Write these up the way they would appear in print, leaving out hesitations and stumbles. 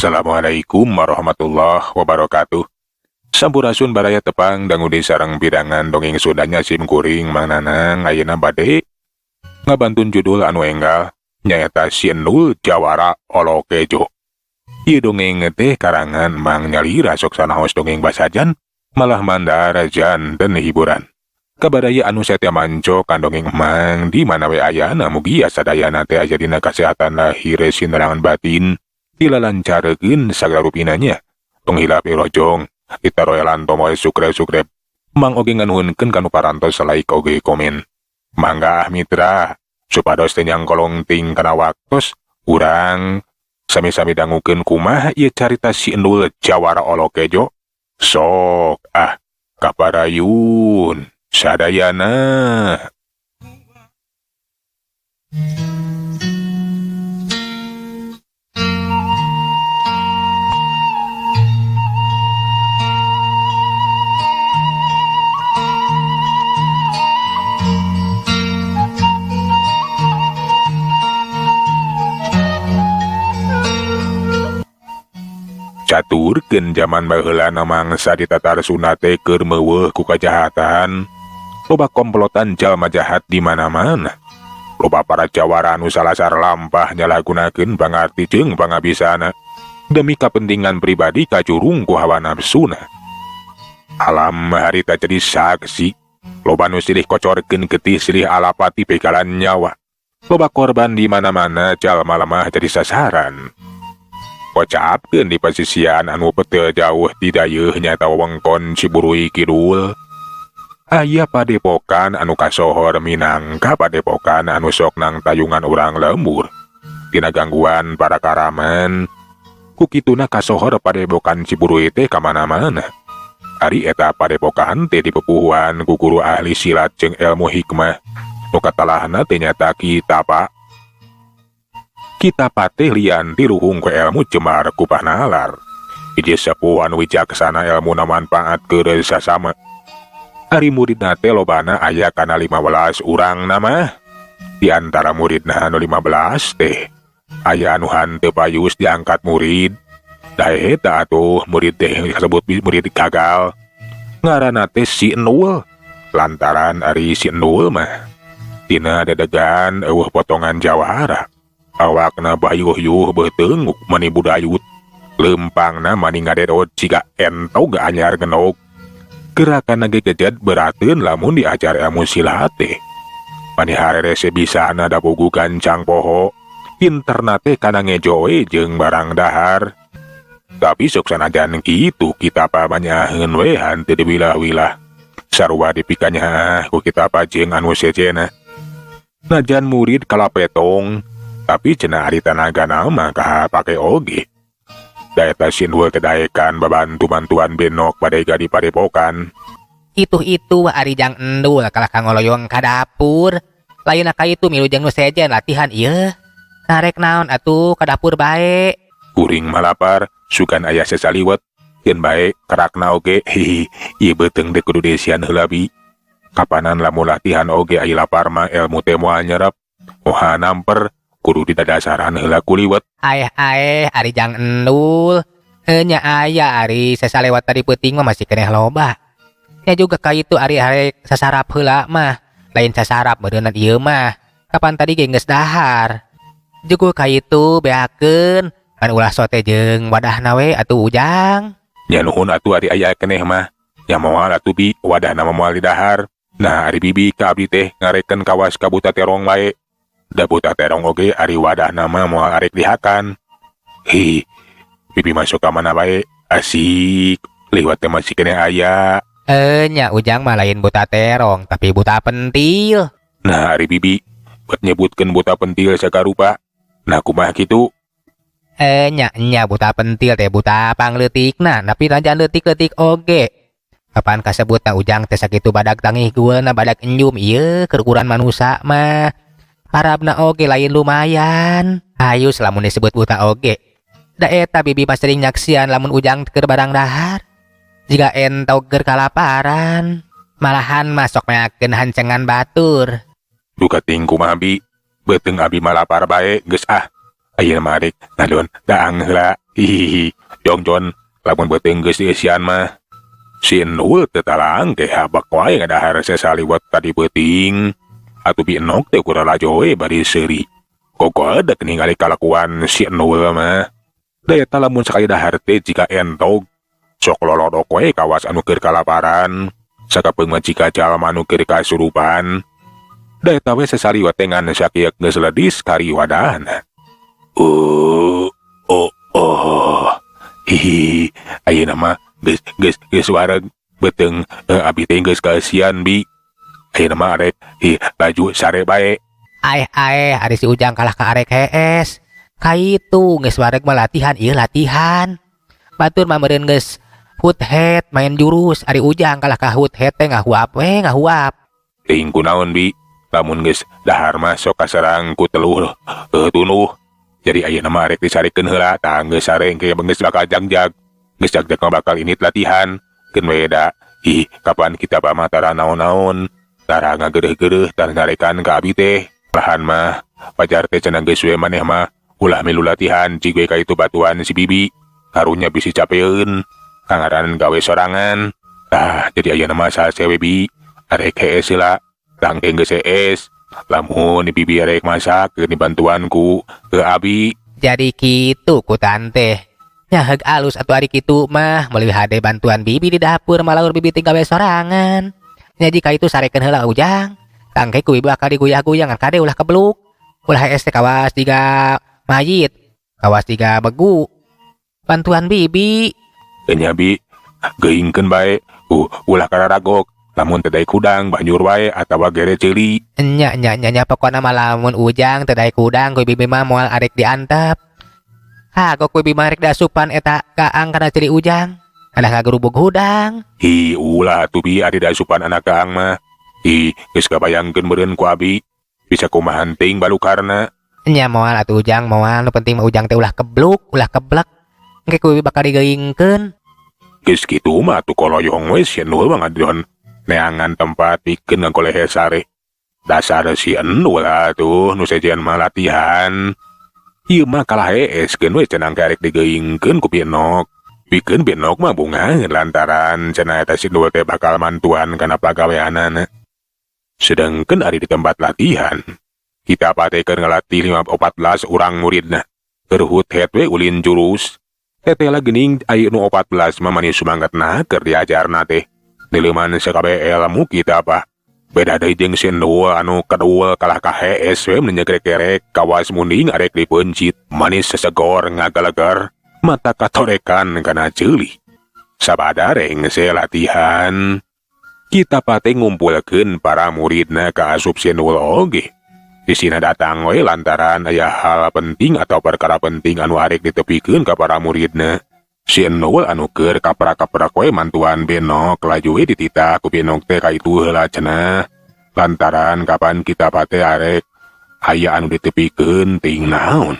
Assalamualaikum warahmatullahi wabarakatuh. Sampurasun, baraya tepang dangu di sareng pidangan dongeng Sundanya sim kuring Mang Nanang. Ayeuna bade ngabantun judul anu enggal, nyaeta Si Endul Jawara Olokejo. Ieu dongeng teh karangan Mang Nyalira, sok sanaos dongeng basajan malah mandar janten hiburan. Ka baraya anu satya manco kan dongeng Mang di mana we ayana, mugia sadayana teh aya dina kasehatan lahir sinerangan batin, dilalancarkeun sagala rupina nya. Tong hilap rojong ditaroelan tombol subscribe subscribe. Mang oge nganuhunkeun kanu parantos like oge komen. Mangga mitra, supados teu nyangkolongting kana waktos, urang sami-sami dangukeun kumaha ieu carita Si Endul Jawara Olokejo. Sok ah, kaparayun sadayana. Caturkeun jaman baheula mangsa di Tatar Sunda teh keur meuweuh ku kajahatan. Loba komplotan jalma jahat di mana-mana. Loba para jawara anu salasar lampah nyalahgunakeun pangarti jeung pangabisana demi kapentingan pribadi, kajurung ku hawa nafsuna. Alam harita jadi saksi. Loba nu silih kocorkeun getih, silih alapati begalan nyawa. Loba korban di mana-mana, jalma lemah jadi sasaran. Kocapkeun di pasisian anu teu jauh ti dayeuh, nyaeta wewengkon Ciburuy Kidul, aya padepokan anu kasohor minangka padepokan anu sok nangtayungan urang lembur tina gangguan para karaman. Ku kituna kasohor padepokan Ciburuy teh kamana-mana. Ari eta padepokan teh dipupuhuan ku guru ahli silat jeung ilmu hikmah nu katalahna teh nyata Ki Tapa. Ki Tapa teh lian ti luhung ku ilmu, jembar ku panalar. Hiji sepuh anu wijaksana, elmuna manfaat keur sasama. Ari muridna teh lobana aya kana 15 urang nama. Di antara muridna anu 15 teh aya anu hanteu payus diangkat murid. Da eta atuh murid teh disebut murid gagal. Ngaranna teh si Endul. Lantaran ari si Endul mah tina dedegan euweuh potongan jawara. Awakna bayuh-yuh, beuteung mani budayut. Lempangna mani ngadedot siga entog anyar genog. Gerakan ge gejed berateun lamun diajar ilmu silat teh. Mani harerese bisana, da puguh gancang poho. Pinterna teh kana ngejo we jeung barang dahar. Tapi sok sanajan kitu, Ki Tapa manyaheun we hanteu diwilah-wilah. Sarua dipikanyaah ku Ki Tapa jeung anu sejenna. Najan murid kalapetong, tapi cenah ari tanagana mah kapake oge. Da eta si Endul teh daekan babantu-bantuan benok badega di padepokan. Itu-itu ari Jang Endul kalah ka ngoloyong ka dapur. Lain ka itu milu jeung nu sejen latihan ieu. Narek naon atuh ka dapur bae? Kuring mah lapar, sugan aya sesaliwet. Keun bae, kerakna oge, hihi, ieu beuteung teh kudu diisian heula, Bi. Kapanan lamun latihan oge ai lapar mah elmu teh moal nyerep. Moal namper, kudu didadasaran heula ku liwet. Aeh aeh, ari Jang Endul. Heuh nya, aya ari sasalewat tadi peuting mah masih keneh loba. Nya juga ka itu ari arek sasarap heula mah. Lain sasarap meureunnan ieu mah. Kapan tadi ge geus dahar. Juguh ka itu beakeun kan ulah sote jeung wadahna we atuh, Ujang. Nya nuhun atuh ari aya keneh mah. Nya moal atuh, Bi, wadahna mah moal didahar. Nah, ari Bibi ka abdi teh ngareken kawas ka buta terong wae. Da buta terong oge ari wadahna mah moal arek dihakan. Hi, Bibi masuk ka mana wae? Asik, liwat teh masih keneh aya. Eh nya, Ujang mah lain buta terong tapi buta pentil. Nah, ari Bibi buat nyebutkeun buta pentil sakarupa. Nah, kumaha kitu? Eh nya nya, buta pentil teh buta pangleutikna, tapi najan leutik-leutik oge. Kapan kasebutna Ujang teh sakitu badag tangih na badag enjum ieu keur ukuran manusa mah. Parabna oge lain lumayan. Ayo lamun disebut buta oge. Da eta Bibi mah sering nyaksian lamun Ujang keur barang dahar. Jiga entog keur kalaparan. Malahan masuk meakeun hancengan batur. Duka ting kumaha, Bi? Beuteung abi mah lapar bae, geus ah. Ayeuna mah arek ngadon daang heula. Hihihi, jongjon lamun beuteung geus dieusian mah. Si Endul teu talang teh habak wae ngadahar sasaliwet tadi peuting. Atuh Bi Enok teh ukur lalajo we bari seuri. Kokodek ningali kalakuan si Endul mah. Da eta lamun sakali dahar teh jiga entog. Sok lolodok we kawas anu keur kalaparan. Sakapeung mah jiga jalma anu keur kasurupan. Da eta we sasaliwet teh ngan sakieu geus ledis kariwadana. Oh. Hihi, ayeuna mah geus geus geus wareg beuteung abi teh geus kaeusian, Bi. Ayeuna mah arek hi laju sare bae. Aeh aeh, ari si Ujang kalah ka arek hees. Kaitu geus wareg mah latihan ieu latihan. Batur mah meureun geus hut head main jurus, ari Ujang kalah ka hut head teh ngahuap we ngahuap. Teuing kunaon, Bi, lamun geus dahar mah sok kaserang ku teluh tunduh. Jadi ayeuna mah arek disarekeun heula, tah geus sare engke geus bakal jagjag. Geus jagjag mah bakal init latihan. Keun we da ih kapan kita mah tara naon-naon. Tara ngageureuh-geureuh tara nyarekan ka abi teh. Lahan mah pajar teh cenah geus we maneh mah ulah milu latihan cig we ka itu batuan si Bibi. Karunya bisi capeun. Kangaranan gawe sorangan. Tah jadi ayeuna mah sase we, Bi. Arek hees heula. Tah engke geus hees. Lamun Bibi arek masak keun dibantuan ku ke abi. Jadi kitu ku tante. Nya heug alus atuh ari kitu mah, meuli hade bantuan Bibi di dapur malaur Bibi teh gawe sorangan. Nya jika itu sarekeun heula, Ujang. Tah engke ku Bibi bakal diguyah-guyah ngan kade ulah kebluk. Ulah hees teh kawas jiga mayit, kawas jiga begu. Bantuan Bibi. Nya, Bi, geuingkeun bae ulah kararagok. Lamun teu daek hudang banjur wae atawa gere ceuli. Nya nya nya nya, pokona mah lamun Ujang teu daek hudang ku Bibi mah moal arek diantep. Kagok ku Bibi mah rek diasupan eta kaang kana ceuli Ujang. Kalah ngagerubug hudang. Hi, ulah atuh, Bi, ari diasupan anak kaang mah. Ih, geus kabayangkeun meureun ku abi. Bisa kumaha teuing balukarna. Nya moal atuh, Ujang, moal, nu penting mah Ujang teh ulah kebluk, ulah keblek. Engke ku Bibi bakal digeuingkeun. Geus kitu mah atuh koloyong we si Endul mah ngadon neangan tempat pikeun ngagolehe sare. Dasar si Endul atuh nu sejen mah latihan. Ieu mah kalah hees keun we cenah arek digeuingkeun ku Bi Enok. Pikeun Bi Enok mah bungaheun lantaran cenah eta si Endul teh bakal mantuan kana pagaweanana. Sedangkeun ari di tempat latihan, kita teh keur ngalatih 14 urang muridna. Keur hut head we ulin jurus. Teteh geuning aya nu 14 mah mani sumangatna keur diajarna teh. Dileuman sakabeh ilmu kita apa. Beda deui jeung si Endul anu kedul kalah ka hees we menyegrek-gerek kawas munding arek dipeuncit. Manis sesegor ngagalegar mata katorekan kana ceuli. Sabada rengse latihan, kita pate ngumpulkeun para muridna ka asup si Endul oge. Disina datang we lantaran aya hal penting atau perkara penting anu arek ditepikeun ka para muridna. Si Endul anu keur kaprak-kaprak we mantuan Bi Enok laju we dititah ku Bi Enok teh ka itu heula cenah. Lantaran kapan kita pate arek aya anu ditepikeun teuing naon.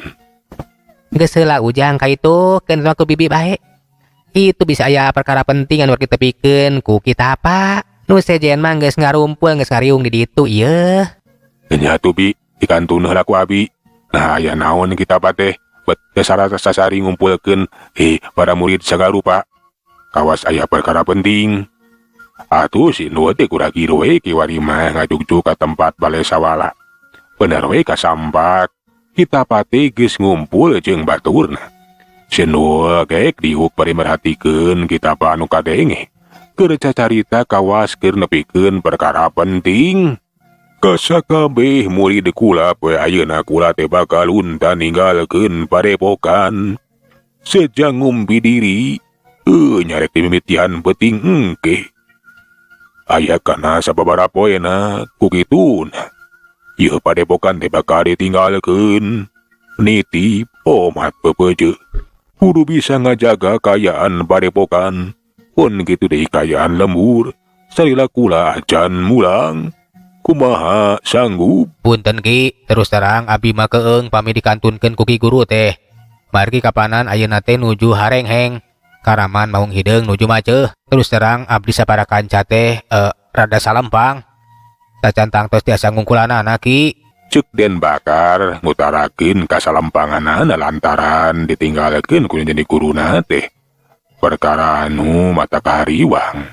Geus heula, Ujang, ka itu keun ku Bibi bae. Itu bisa aya perkara penting anu rek ditepikeun ku kita apa. Nu sejen mah geus ngarumpul geus ngariung di ditu ieu. Nya atuh, Bi, dikantun heula ku abi. Nah, aya naon kita teh bet sasari ngumpulkeun para murid sagarupa. Kawas aya perkara penting. Atuh si Endul teh kurang we kiwari mah ngajugjug ka tempat balai sawala. Bener we kasampak. Kita pate geus ngumpul jeung baturna. Si Endul gek diuk bari merhatikeun kita apa anu kadenge. Keur cacarita kawas keur nepikeun perkara penting. Kasakabeh murid kula poe ayeuna kula teh bakal lunta ninggalkeun padepokan. Sejang ngumpi diri, nyarek dimimitian peuting engke. Aya kana sababaraha poena ku kituna. Ieu padepokan teh bakal ditinggalkeun. Nitip omat pepeje. Kudu bisa ngajaga kaayaan padepokan. Pun kitu deui kaayaan lembur. Salila kula acan mulang. Kumaha sanggup? Punten, Ki, terus terang abi mah keung pami dikantunkeun ku Ki Guru teh. Margi kapanan ayeuna teh nuju harengheng. Karaman maung hideung nuju maceuh. Terus terang abdi sapara kanca teh rada salempang. Tacan tangtos tiasa ngungkulanana, Ki. Cek Den Bakar ngutarakeun kasalempanganana lantaran ditinggalkeun ku nini guruna teh. Perkara anu matak hariwang.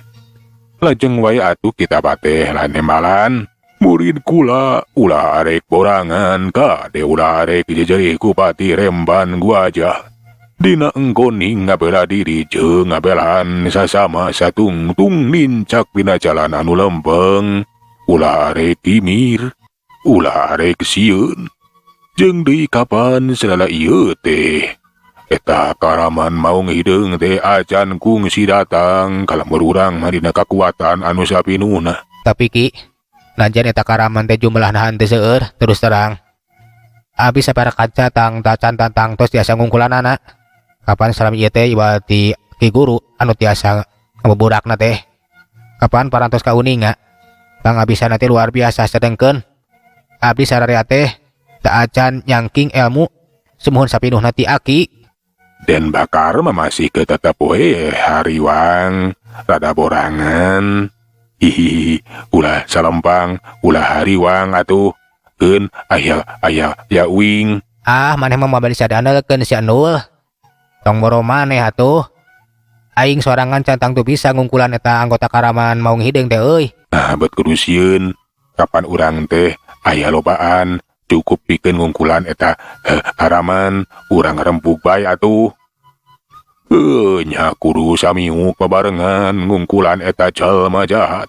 Lajeng wae atuh kita teh lanembalan. Murid kula ulah arek borangan, kade ulah arek jejerih ku Patih Remban Guajah. Dina enggoning ngabela diri jeung ngabelaan sasama satungtung nincak dina jalan anu lempeng. Ulah arek kimir, ulah arek sieun. Jeung deui kapan salila ieu teh. Eta karaman Maung Hideung teh acan kungsi datang ka lembur urang mah dina kakuatan anu sapinuhna. Tapi Ki, najan eta karaman teh jumlahna henteu seueur, terus terang. Abi sapara kaca tang tacan tantang tos tiasa ngungkulanana. Kapan salam ieu teh iwal ti Ki Guru anu tiasa ngabuburakna teh. Kapan parantos kauninga. Pangabisana teh luar biasa, sedengkeun abdi sararea teh teu acan nyangking ilmu sumuhun sapinuhna ti Aki. Den Bakar mah masih ke tetep we hariwang, rada borangan. Hihihi, ulah salempang, ulah hariwang atuh. Keun aya aya ya uing. Ah, maneh mah moal bisa diandalkeun si Endul. Tong boro maneh atuh. Aing sorangan can tangtu bisa ngungkulan eta anggota karaman Maung Hideung teh euy. Nah, bet kudu sieun. Kapan urang teh aya lobaan cukup pikeun ngungkulan eta karaman, urang rempug bae atuh. Heuh, nya kudu samiuk babarengan ngungkulan eta jalma jahat.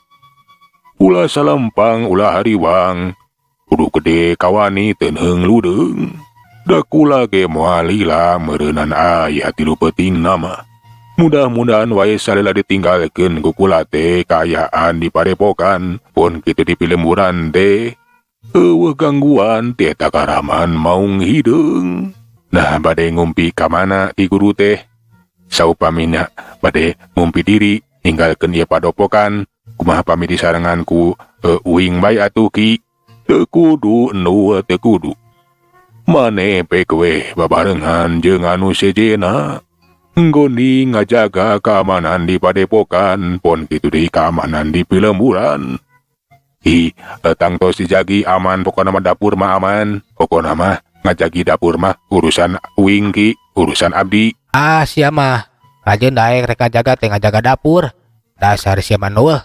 Ulah salempang, ulah hariwang. Kudu gede kawani teuneung ludeung. Da kula ge moal lila meureunan aya tilu peuting mah. Mudah-mudahan wae salila ditinggalkeun ku kula teh kaayaan di padepokan pun kitu di pilemburan teh euweuh gangguan ti eta karaman Maung Hideung. Nah, bade ngumpi ka mana Ki Guru teh? Saupamina bade ngumpi diri ninggalkeun ieu padepokan, kumaha pami disarengan ku uing bae atuh, Ki? Teu kudu, Endul, teu kudu. Maneh pek we babarengan jeung anu sejenna. Nggoni ngajaga keamanan di padepokan pon kitu deui keamanan di pilemburan. Hi, tangtos dijagi aman, pokona mah dapur mah aman. Pokona mah ngajagi dapur mah urusan uing, Ki, urusan abdi. Ah, sia mah. Rajin daek rek ngajaga teh ngajaga dapur. Dasar sia mah, Nul.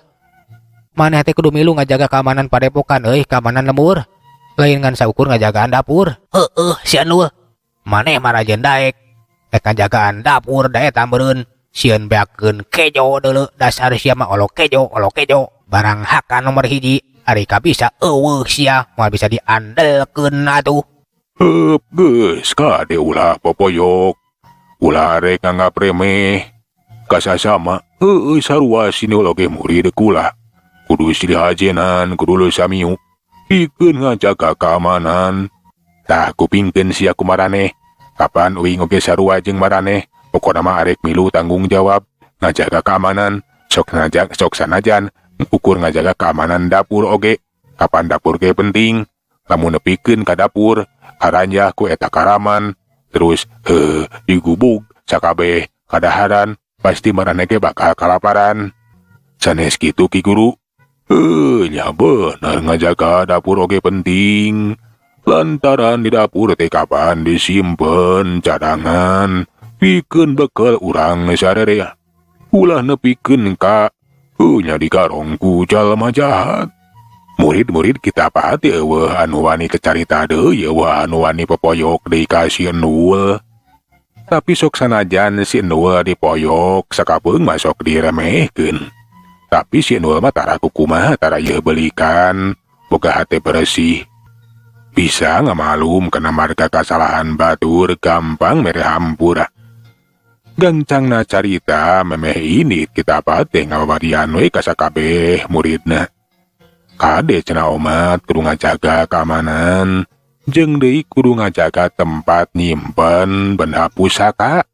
Maneh teh kudu milu ngajaga keamanan padepokan euy, keamanan lembur. Lain ngan saukur ngajagaan dapur. Heueuh, sia Nul. Maneh mah rajin daek. Rek ngajagaan dapur da eta meureun sieun beakeun kejo deuleu, dasar sia mah olo kejo, olo kejo. Barang hakan nomor hiji, ari kabisa euweuh sia moal bisa diandelkeun atuh. Heup, geus kade ulah popoyok. Ulah rek nganggap remeh. Kasasama, heueuh, sarua si Nul oge murid kula. Kudu silih ajenan, kudu samiuk. Pikeun ngajaga keamanan. Tah, kupingkeun sia ku maraneh. Kapan uing oge sarua jeung maraneh, pokona mah arek milu tanggung jawab ngajaga keamanan, sok ngajak sok sanajan ukur ngajaga keamanan dapur oge. Kapan dapur ge penting. Lamun nepikeun ka dapur, karanjah ku eta karaman, terus heuh digubug sakabeh kadaharan, pasti maraneh ge bakal kalaparan. Sanes kitu, Ki Guru? Heuh, nya bener, ngajaga dapur oge penting. Lantaran di dapur teh kapan disimpen cadangan pikeun bekal urang sarerea. Ulah nepikeun ka heuh nya digarong ku jalma jahat. Murid-murid kita pati euweuh anu wani kecarita deui, euweuh anu wani popoyok deui ka si Endul. Tapi sok sanajan si Endul dipoyok sakapeung mah sok diremehkeun. Tapi si Endul mah tara kukumaha, tara ieu belikan, boga hate beresih. Bisa ngamalum kana marga kasalahan batur, gampang mere hampura. Gancangna carita memeh ini kita teh ngawawadian we ka sakabeh muridna. Kade cenah omat kudu ngajaga keamanan, jeung deui kudu ngajaga tempat nyimpen benda pusaka.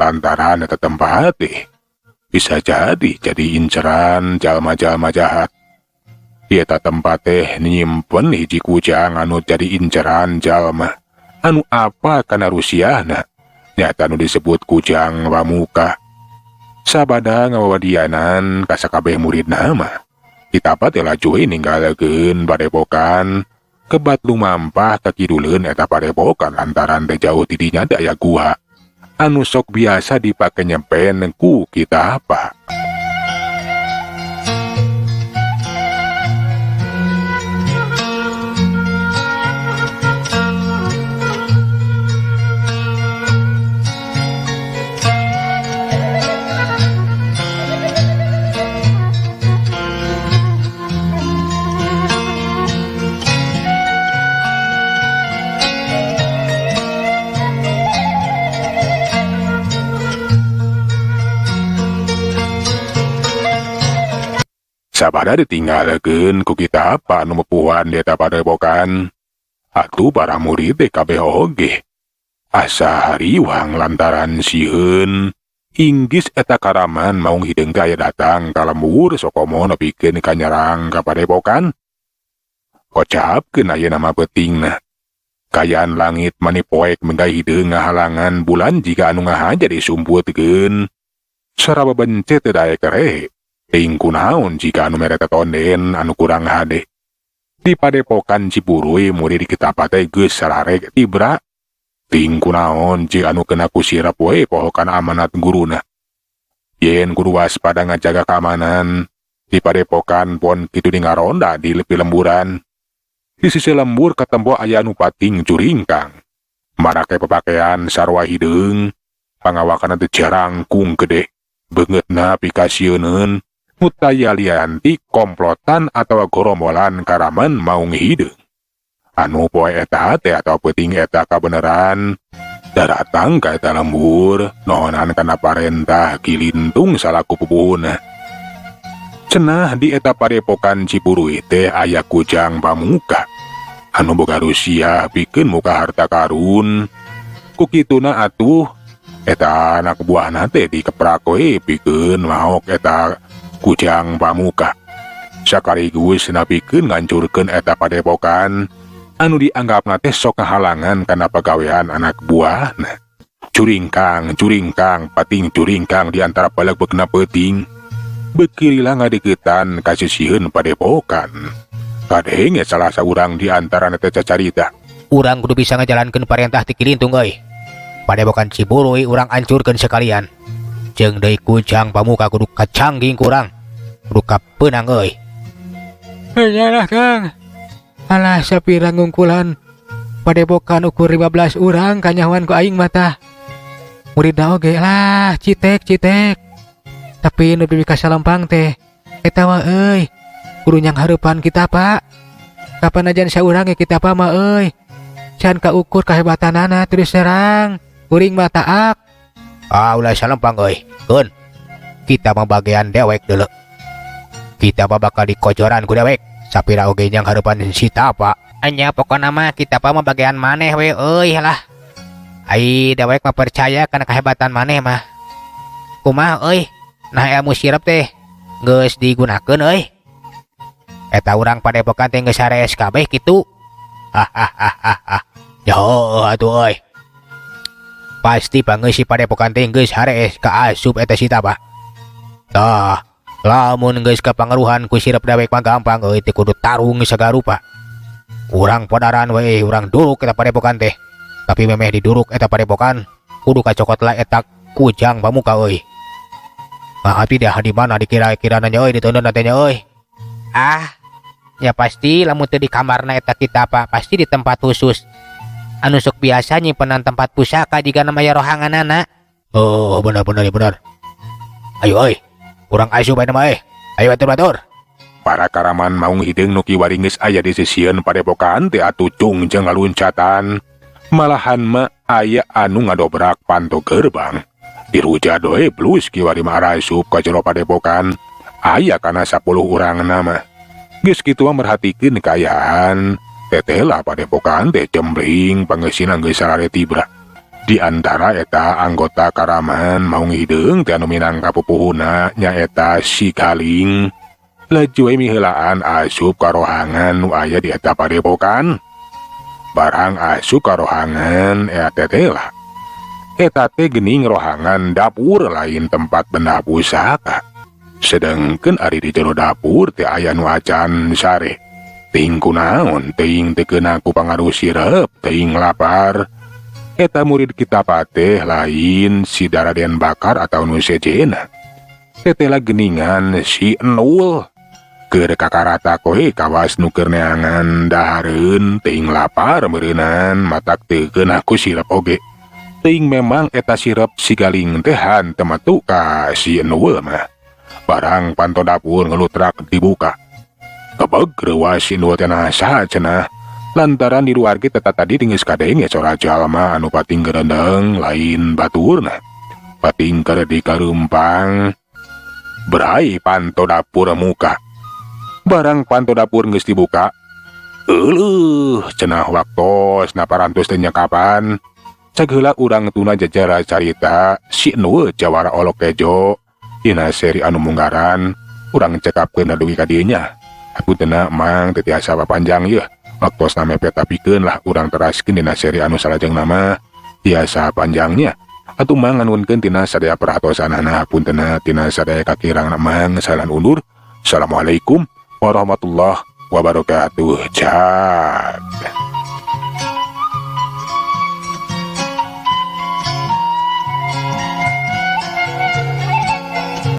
Lantaran eta tempat teh bisa jadi inceran jalma-jalma jahat. Di eta tempat teh nyimpen hiji kujang anu jadi inceran jalma. Anu apa kana rusiahna? Nyata nu disebut kujang Wamuka. Sabada ngawawadianan ka sakabeh muridna mah. Kita teh laju we ninggalkeun padepokan. Kebat lumampah ka kiduleun eta padepokan lantaran teu jauh ti dinya teh aya guha anu sok biasa dipake nyepen ku Ki Tapa. Sabada ditinggalkeun ku Ki Tapa anu mepuhan di eta padepokan. Atuh para murid teh kabeh oge asa hariwang lantaran sieun inggis eta karaman maung hideung teh aya datang ka lembur sokomo nepikeun ka nyerang ka padepokan. Kocapkeun ayeuna mah peutingna. Kaayaan langit mani poek menggai hideung ngahalangan bulan jiga anu ngahaja disumputkeun. Sora bebencet teu daek rehe. Teuing kunaon jika anu mere tetonden anu kurang hade. Di padepokan Ciburuy murid Ki Tapa teh geus sararek tibra. Teuing kunaon jika anu kena ku sirep we poho kana amanat guruna. Yen kudu waspada ngajaga keamanan di padepokan pon kitu di ngaronda di lepi lemburan. Di sisi lembur katempo aya anu pating curingkang. Marake pepakean sarua hideung, pangawakanna teh jarangkung gede. Beungeutna pikasieuneun mutaya lianti komplotan atawa gorombolan karaman maung hideung. Anu poe eta teh atau peuting eta kabeneran daratang ka eta lembur nohonan kana parentah Ki Lintung salaku pupuhuna. Cenah di eta padepokan Ciburuy teh aya kujang pamuka anu boga rusia pikeun muka harta karun. Ku kituna atuh eta anak buahna teh dikeprak we pikeun maok eta kujang pamuka. Sakaligus napikeun ngancurkeun eta padepokan anu dianggapna teh sok ngahalangan kana pagawean anak buahna. Curingkang, curingkang, pating curingkang di antara balegbegna peuting. Beuki lila ngadeukeutan ka sisieun padepokan. Kadenge salah saurang di antara teh cacarita. Urang kudu bisa ngajalankeun parentah ti Ki Lintung euy. Padepokan Ciburuy urang hancurkeun sekalian. Jeung deui kujang pamuka kudu kacangging kurang. Kudu kapeunang euy. Nyalah Kang. Alah sapira ngungkulan padepokan ukur 15 urang kanyahoan ku aing mah tah. Muridna oge lah citek citek. Tapi nu bibi kasalempang teh eta mah euy. Kudu nyang hareupan kita Pak. Kapan ajan saurang ge kita Pak mah euy. Can kaukur kahebatanana terus serang. Kuring mah taak. Ah ulah salempang euy. Keun. Kita mah bagian dewek deuleu. Kita mah bakal dikojoran ku dewek. Sapira oge nyang hareupan si Tapa. Anya pokona mah kita mah bagian maneh we euy lah. Ai dewek mah percaya kana kehebatan maneh mah. Kumaha euy? Nah ilmu sirep teh geus digunakeun euy. Eta urang padepokan teh geus sarees kabeh kitu. Hahaha. Ya atuh euy. Pasti pangeus si padepokan teh geus harees kaasup eta si Tapa. Tah, lamun geus kapangaruhan ku sirep dewek mah gampang euy teu kudu tarung sagarupa. Urang podaran we urang duruk eta padepokan teh. Tapi memeh diduruk eta padepokan kudu kacokot lah eta kujang pamuka euy. Nah, tidak di mana dikira-kira nanya euy diteundeun teh nya euy. Ah, ya pasti lamun teu di kamarna eta kita apa pasti di tempat khusus. Anu sok biasa nyimpenan tempat pusaka jiga nama aya rohanganana. Oh, benar benar ya benar. Ayo euy, urang asup aya mah euy. Ayo batur-batur. Para karaman maung hideung nu kiwari geus aya di sisieun padepokan teh atuh cung jeung ngaluncatan. Malahan mah aya anu ngadobrak panto gerbang. Diruja doe blus kiwari mah arasup ka jero padepokan. Aya kana 10 urangna mah. Geus kitu mah merhatikeun kaayaan. Teteh lah padepokan teh cembling pangeusina geus sarare tibra. Di antara eta anggota karaman maung hideung teh anu minangka pupuhuna nyaeta si Kaling. Laju we miheulaan asup ka rohangan nu aya di eta padepokan. Barang asup ka rohangan eta teteh lah. Eta teh geuning rohangan dapur lain tempat benda pusaka. Sedengkeun ari di jero dapur teh aya nu acan sare. Teuing kunaon teuing teu keuna ku pangaruh sirep teuing lapar. Eta murid Ki Tapa teh lain si Daraden Bakar atau nu sejenna. Tetela geningan si Enul. Keur kakarata koe kawas nu keur neangan dahareun teuing lapar meureunan matak teu keunah ku sirep oge. Teuing memang eta sirep si galing teh hanteu metu ka si Enul mah. Barang panto dapur ngelutrak dibuka. Kebeg reuas si Enul teh nasa cenah. Lantaran di luar ge teta tadi geus kadenge sora jalma anu pating gerendeng lain baturna. Pating keur dikareumpang. Berai panto dapur muka. Barang panto dapur geus dibuka. Euleuh cenah waktos naparantos teh nyekapan. Cag heula urang tuna jajara carita si Enul jawara olok kejo dina seri anu munggaran urang cekapkeun dugi ka dieu nya. Hapuntenna Mang teu tiasa papanjang yeuh. Waktosna mepet tapikeun lah urang teraskeun dina seri anu salajengna mah tiasa panjangnya. Atuh Mang nganuhunkeun tina sadaya perhatosanana hapuntenna tina sadaya kakirangna Mang salan undur. Assalamualaikum warahmatullahi wabarakatuh. Cag.